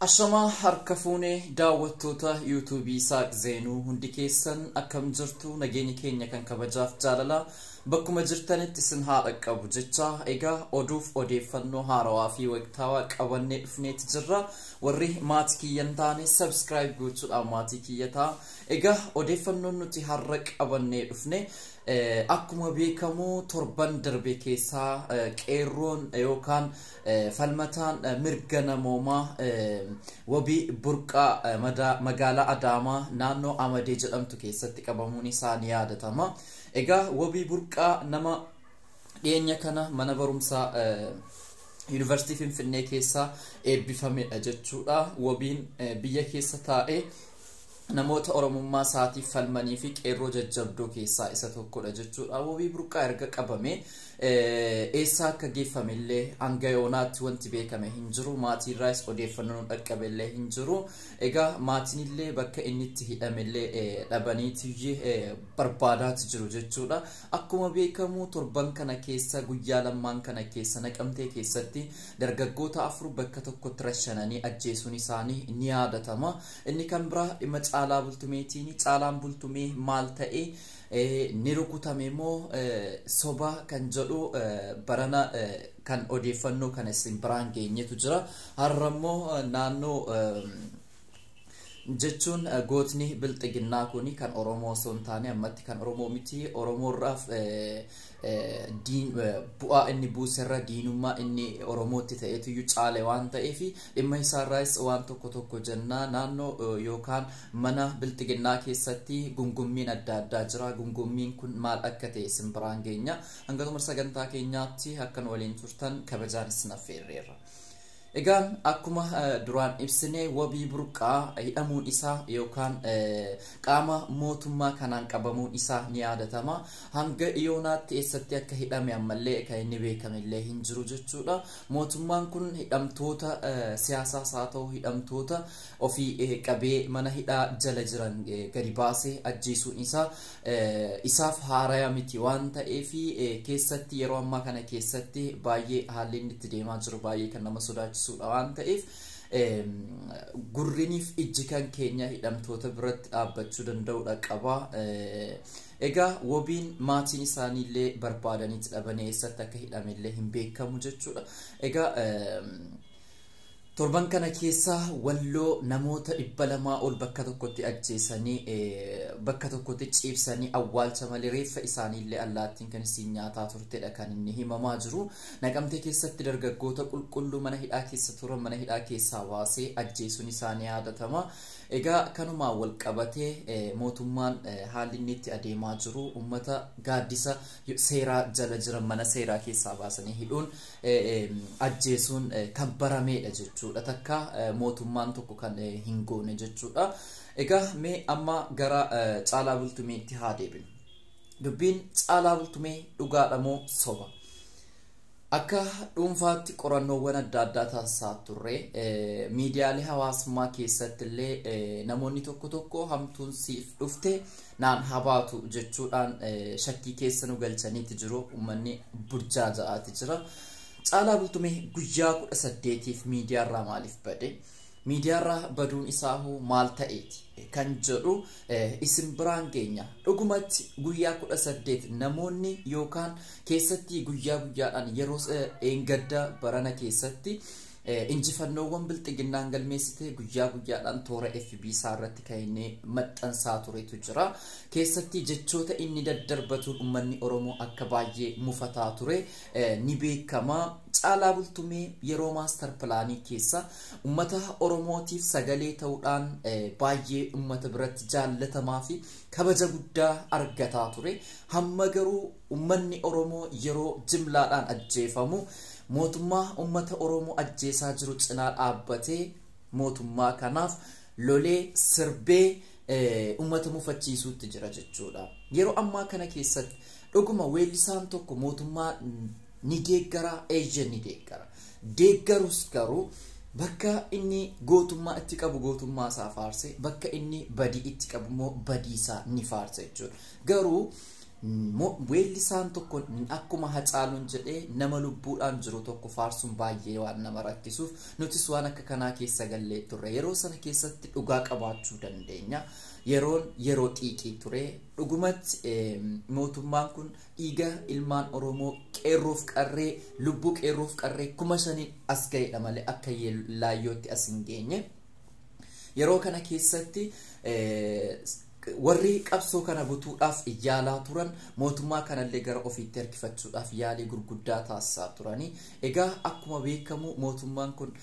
Ashamaa harka fuunee daawwattoota yuutuubii Isaaq Zeenuu hundi keessan akkam jirtu? Nageenya keenya kan kabajaaf jaalalaa bakkuma jirtanitti isin haa dhaqqabu jecha, egaa oduuf odeeffannoo haarawaa fi waqtaawaa qabannee dhufneeti jirra. Warri maatii kiyya hin taane subscribe gochuudhaan maatii kiyya ta'a. Egaa odeeffannoon nuti har'a qabannee dhufne, akkuma beekamu torban darbe keessaa qeerroon yookaan falmataan mirga namoomaa Wabii Burqaa magaalaa Adaamaa naannoo Amadee jedhamtu keessatti qabamuun isaa ni yaadatama. Egaa Wabii Burqaa nama dhiyeenya kana mana barumsaa Yuunivarsiitii Finfinnee keessaa eebbifamedha jechuudha. Wabiin biyya keessa taa'ee namoota Oromummaa isaatiif falmanii fi qeerroo jajjabdoo keessaa isa tokkodha jechuudha. Wabii Burqaa erga qabame eessa akka geeffame illee hanga yoonaatti wanti beekame hin jiru. Maatiirraas odeeffannoon dhaqqabe illee hin jiru. Egaa maatiin illee bakka inni itti hidhame illee dhabaniiti barbaadaati jiru jechuudha. Akkuma beekamu torban kana keessa, guyyaa lammaan kana keessa, Naqamtee keessatti dargaggoota 4 bakka tokkotti rashananii ajjeesuun isaanii ni yaadatama. Inni kan biraa dhimma Caalaa Bultumeetiin. Caalaan Bultumee maal ta'e? Ni rukutame moo soba kan jedhu barana kan odeeffannoo kana isin biraan geenyetu jira. Har'a immoo naannoo jechuun gootni bilxiginnaa kuni kan Oromoo osoo hin taane, ammatti kan Oromoo miti, Oromoorraaf bu'aa inni buuserra diinummaa inni Oromootti ta'etu iyyuu caale waan ta'eef, dhimma isaarraas waan tokko tokko jennaa. Naannoo yookaan mana bilxiginnaa keessatti gungummiin adda addaa jira. Gungummiin kun maal akka ta'e isin biraan geenya. Hanga xumura sagantaa keenyaatti akkan waliin turtan kabajaan isin affeerreerra. Egaan akkuma duraan ibsine, Wabii Burqaa hidhamuun isaa yookaan qaama mootummaa kanaan qabamuun isaa ni yaadatama. Hanga dhiyoonaatti eessatti akka hidhame ammallee kan inni beekame illee hin jiru jechuudha. Mootummaan kun hidhamtoota siyaasaas haa ta'u hidhamtoota ofii qabee mana hidhaa jala jiran gadi baasee ajjeesuun isaa isaaf haaraya miti waan ta'eef, keessatti yeroo ammaa kana keessatti baay'ee haalli inni itti deemaa jiru baay'ee kan nama sodaachisudha waan ta'eef, gurriniif ijji kan keenya hidhamtoota biratti dhaabbachuu danda'udha qaba. Egaa Wabiin maatiin isaaniillee barbaadanitti dhabanii eessatti akka hidhamellee hin beekamu jechuudha. Egaa torban kana keessa Walloo namoota 200 ol bakka tokkotti ajjeesanii, bakka tokkotti ciibsanii, awwaalcha malee reeffa isaaniillee allaattiin kan isiin nyaataa turtedha kan inni himamaa jiru. Naqamtee keessatti dargaggoota qulqulluu mana hidhaa keessa turan mana hidhaa keessaa baasee ajjeesuun isaanii yaadatama. Egaa kanumaan wal qabatee mootummaan haalli inni itti adeemaa jiru, uummata gaaddisa seeraa jala jiran mana seeraa keessaa baasanii hidhuun ajjeesuun kan barameedha jechuudha. Takka mootummaan tokko kan hin goone jechuudha. Egaa mee amma gara Caalaa Bultumeetti haa deebinu. Dubbiin Caalaa Bultumee dhugaadha moo soba? Akka dhuunfaatti qorannoowwan adda addaa taasisaa turre. Miidiyaalee hawaasummaa keessatti illee namoonni tokko tokko hamtuun siif dhufte naan habaatu jechuudhaan shakkii keessa nu galchaniiti jiru. Uummanni burjaaja'aati jira. Caalaa Bultumee guyyaa 18f miidiyaarraa maaliif bade? Miidiyaarraa baduun isaa hoo maal ta'eeti kan jedhu isin biraan geenya. Dhugumatti guyyaa 18 namoonni yookaan keessatti guyyaa guyyaadhaan yeroo eengadda barana keessatti injifannoowwan bilxiginnaan galmeessite guyyaa guyyaadhaan toora FB isaa irratti kan inni maxxansaa turetu jira. Keessatti jechoota inni daddarbatuun uummanni Oromoo akka baay'ee mufataa ture ni beekama. Caalaa Bultumee yeroo master planii keessa uummata Oromootiif sagalee ta'uudhaan baay'ee uummata biratti jaallatamaa fi kabaja guddaa argataa ture. Hamma garuu uummanni Oromoo yeroo jimlaadhaan ajjeefamu mootummaa uummata Oromoo ajjeesaa jiru cinaa dhaabbatee mootummaa kanaaf lolee sirbee uummata mufachiisuutti jira jechuudha. Yeroo ammaa kana keessatti dhuguma weellisaan tokko mootummaa ni deeggara, eeyya ni deeggara. Deeggarus garuu bakka inni gootummaa itti qabu gootummaa isaa faarse, bakka inni badii itti qabu immoo badii isaa ni faarsa jechuudha. Garuu Weellisaan tokko akkuma Hacaaluun jedhee nama lubbuudhaan jiru tokko faarsuun baay'ee waan nama rakkisuuf nutis waan akka kanaa keessa gallee turre. Yeroo sana keessatti dhugaa qabaachuu dandeenya. Yeroon yeroo xiiqii ture. Dhugumatti mootummaan kun dhiiga ilmaan Oromoo qeerroof qarree lubbuu qeerroof qarree 5,000 as ga'edha malee akka laayyootti as hin geenye. Yeroo kana keessatti warri qabsoo kana butuudhaaf yaalaa turan mootummaa kanallee gara ofiitti harkifachuudhaaf yaalii gurguddaa taasisaa turanii. Egaa akkuma beekamu mootummaan kun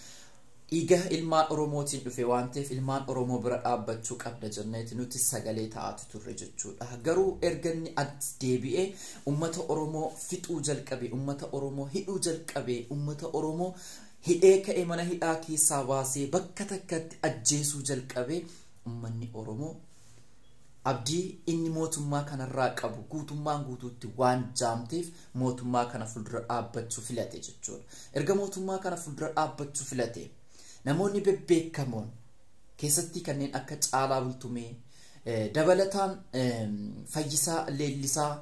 dhiiga ilmaan Oromootiin dhufe waan ta'eef ilmaan Oromoo bira dhaabbachuu qabda jenneeti nuti sagalee ta'aatu turre jechuudha. Garuu erga inni as deebi'ee uummata Oromoo fixuu jalqabe, uummata Oromoo hidhuu jalqabe, uummata Oromoo hidhee ka'ee mana hidhaa keessaa baasee bakka takkatti ajjeesuu jalqabe, uummanni Oromoo abdii inni mootummaa kanarraa qabu guutummaan guutuutti waan jaamteef mootummaa kana fuuldura dhaabbachuu filate jechuudha. Erga mootummaa kana fuuldura dhaabbachuu filate namoonni bebbeekamoon keessatti kanneen akka Caalaa Bultumee, dabalataan Fayyisaa Leellisaa,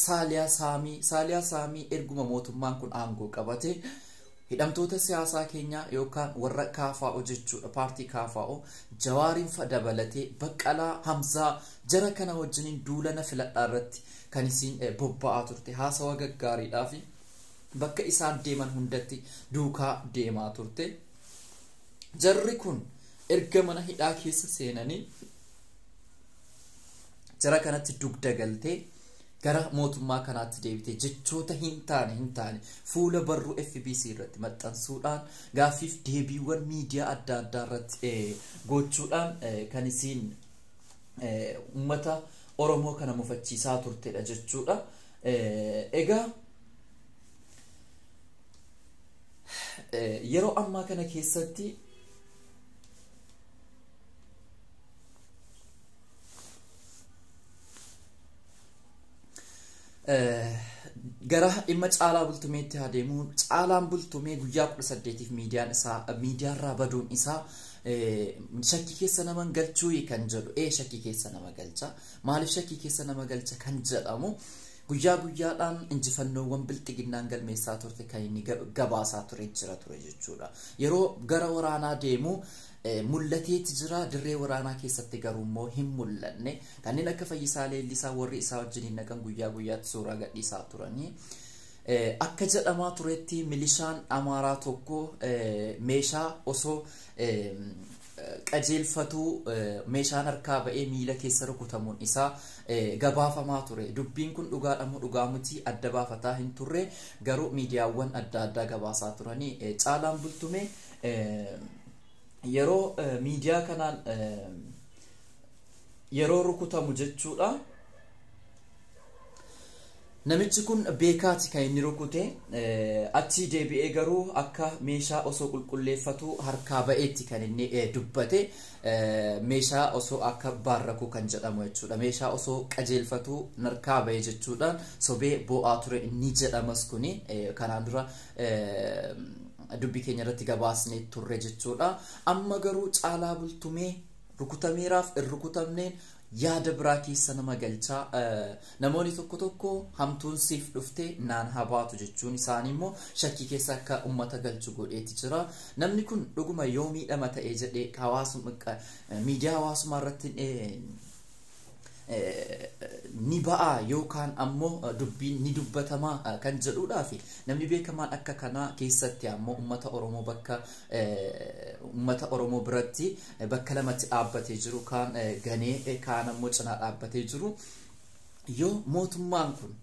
Saaliyaa Saamii. Saaliyaa Saamii erguma mootummaan kun aangoo qabate hidhamtoota siyaasaa keenyaa yookaan warra KFO jechuudha, paartii KFO Jawaariin fa dabalatee Baqqalaa Hamzaa jara kana wajjiniin duulana filadhaa irratti kan isiin bobba'aa turte haasawa gaggaariidhaa fi bakka isaan deeman hundatti duukaa deemaa turte. Jarri kun erga mana hidhaa keessa seenanii jara kanatti dugda galtee gara mootummaa kanaatti deebitee jechoota hin taane fuula barruu FBC irratti maxxansuudhaan gaaffiif deebiiwwan miidiyaa adda addaa irratti gochuudhaan kan isiin uummata Oromoo kana mufachiisaa turtedha jechuudha. Egaa yeroo ammaa kana keessatti gara dhimma Caalaa Bultumeetti haa deemu. Caalaan Bultumee guyyaa 18f miidiyaan isaa miidiyaarraa baduun isaa shakkii keessa nama galchuu kan jedhu shakkii keessa nama galcha. Maaliif shakkii keessa nama galcha kan jedhamu guyyaa guyyaadhaan injifannoowwan bilxiginnaan galmeessaa turte kan inni gabaasaa ture jira ture jechuudha. Yeroo gara waraanaa deemu mul'ateeti jira, dirree waraanaa keessatti garuu immoo hin mul'anne. Kanneen akka Fayyisaa Leellisaa warri isaa wajjin hin naqan guyyaa guyyaatti suuraa gadhiisaa turanii. Akka jedhamaa turetti milishaan Amaaraa tokko meeshaa osoo qajeelfatuu meeshaan harkaa ba'ee miila keessa rukutamuun isaa gabaafamaa ture. Dubbiin kun dhugaadha moo dhugaa miti adda baafataa hin turre, garuu miidiyaawwan adda addaa gabaasaa turanii. Caalaan Bultumee yeroo miidiyaa kanaan yeroo rukutamu jechuudha. Namichi kun beekaati kan inni rukute, achi deebi'ee garuu akka meeshaa osoo qulqulleeffatu harkaa ba'eetti kan inni dubbate, meeshaa osoo akka baarrakuu kan jedhamu jechuudha. Meeshaa osoo qajeelfatu harkaa ba'e jechuudhaan sobee boo'aa ture inni jedhamas kuni kanaan dura dubbii keenya irratti gabaasnee turre jechuudha. Amma garuu Caalaa Bultumee rukutameeraaf hin rukutamneen yaada biraa keessa nama galchaa. Namoonni tokko tokko hamtuun siif dhufte naan habaatu jechuun isaanii immoo shakkii keessa akka uummata galchu godheeti jira. Namni kun dhuguma yoo miidhama ta'ee jedhee hawaasuma miidiyaa hawaasummaa irratti ni ba'a yookaan ammoo dubbiin ni dubbatamaa kan jedhuudhaa fi namni beekamaan akka kanaa keessatti ammoo uummata Oromoo bakka uummata Oromoo biratti bakka lamatti dhaabbatee jiru, kaan ganee kaan ammoo cinaa dhaabbatee jiru, yoo mootummaan kun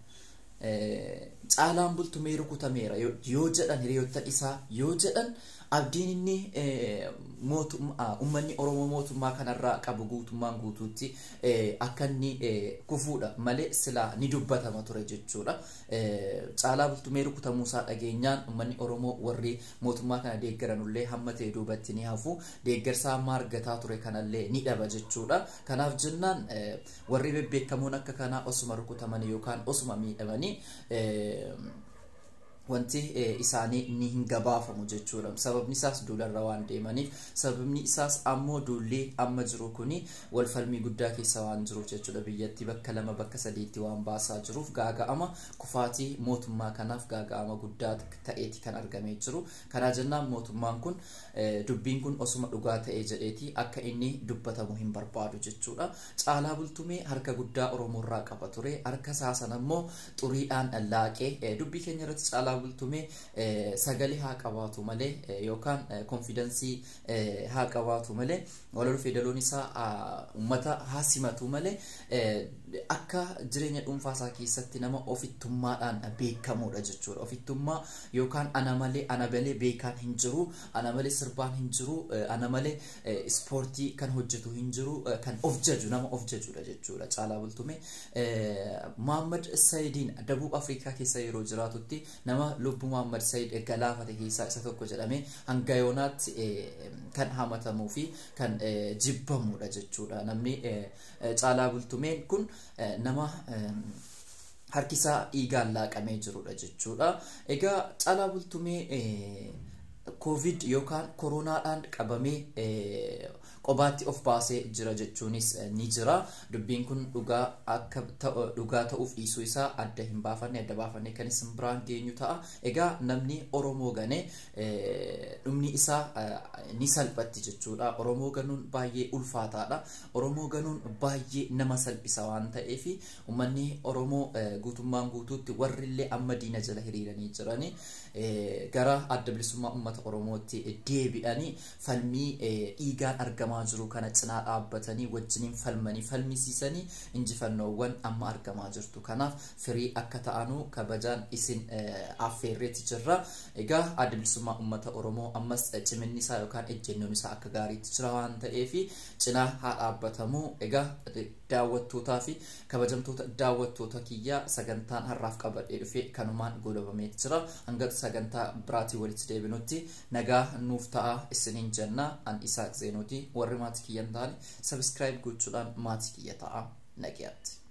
Caalaan Bultumee rukutameera yoo jedhan hiriyoottan isaa yoo jedhan abdiin inni uummanni Oromoo mootummaa kanarraa qabu guutummaan guutuutti akka inni kufuudha malee silaa ni dubbatama ture jechuudha. Caalaa Bultumee rukutamuusaa dhageenyaan uummanni Oromoo warri mootummaa kana deeggaranullee hamma ta'e duubatti ni hafu, deeggarsa amma argataa ture kanallee ni dhaba jechuudha. Kanaaf jennaan warri bebbeekamoon akka kanaa osuma rukutamanii yookaan osuma miidhamanii Wanti isaanii ni hin gabaafamu jechuudha. Sababni isaas duularra waan deemaniif, sababni isaas ammoo duulli amma jiru kuni walfalmii guddaa keessa waan jiruuf jechuudha. Biyyatti bakka lama bakka sadiitti waan baasaa jiruuf gaaga'ama kufaatii mootummaa kanaaf gaaga'ama guddaa ta'eeti kan argamee jiru. Kanaa jennaan mootummaan kun dubbiin kun osuma dhugaa ta'ee jedheeti akka inni dubbatamu hin barbaadu jechuudha. Caalaa Bultumee harka guddaa Oromoorraa qaba ture. Harka isaa sana immoo xuriidhaan laaqee dubbii keenya irratti Caalaa Bultumee sagalee haa qabaatu malee yookaan konfiidensii haa qabaatu malee, walaloo feedaloon isaa uummata haa simatu malee, akka jireenya dhuunfaa isaa keessatti nama ofittummaadhaan beekamudha jechuudha. Ofittummaa yookaan ana malee, ana malee beekaan hin jiru, ana malee sirbaan hin jiru, ana malee ispoortii kan hojjetu hin jiru, kan of jaju, nama of jajudha jechuudha. Caalaa Bultumee Muhammad Sayidiin Dabub Afrikaa keessa yeroo jiraatutti nama lubbuu Muhammad Sayid galaafate keessaa isa tokko jedhamee hanga yoonaatti kan hamatamuu fi kan jibbamudha jechuudha. Namni Caalaa Bultumeen kun nama harkisaa dhiigaan laaqamee jirudha jechuudha. Egaa Caalaa Bultumee Covid yookaan koronaadhaan qabamee qobaatti of baasee jira jechuunis ni jira. Dubbiin kun dhugaa akka dhugaa ta'uuf dhiisuu isaa adda hin baafanne, adda baafanne kan isin biraan geenyu ta'a. Egaa namni Oromoo gane dhumni isaa ni salphatti jechuudha. Oromoo ganuun baay'ee ulfaataadha. Oromoo ganuun baay'ee nama salphisa waan ta'eef, uummanni Oromoo guutummaan guutuutti warri illee amma diina jala hiriiranii jiranii gara Adda Bilisummaa Uummata Oromootti deebi'anii falmii dhiigaan argamaa jiru kana cinaa dhaabbatanii wajjiniin falmanii falmisiisanii injifannoowwan amma argamaa jirtu kanaaf firii akka ta'anuu kabajaan isin affeerreeti jirra. Egaa Adda Bilisummaa Uummata Oromoo ammas ciminni isaa yookaan ejjennoon isaa akka gaariitti jira waan ta'eef cinaa haa dhaabbatamu. Egaa daawwattootaa fi kabajamtoota daawwattoota kiyyaa, sagantaan har'aaf qabadhee dhufe kanumaan goolabamee jira. Hanga sagantaa biraatii walitti deebinutti nagaa nuuf ta'a isiniin jenna. An Isaaq Zeenuuti. Warri maatii kiyya hin taane subscribe gochuudhaan maatii kiyya ta'a. Nagayaatti.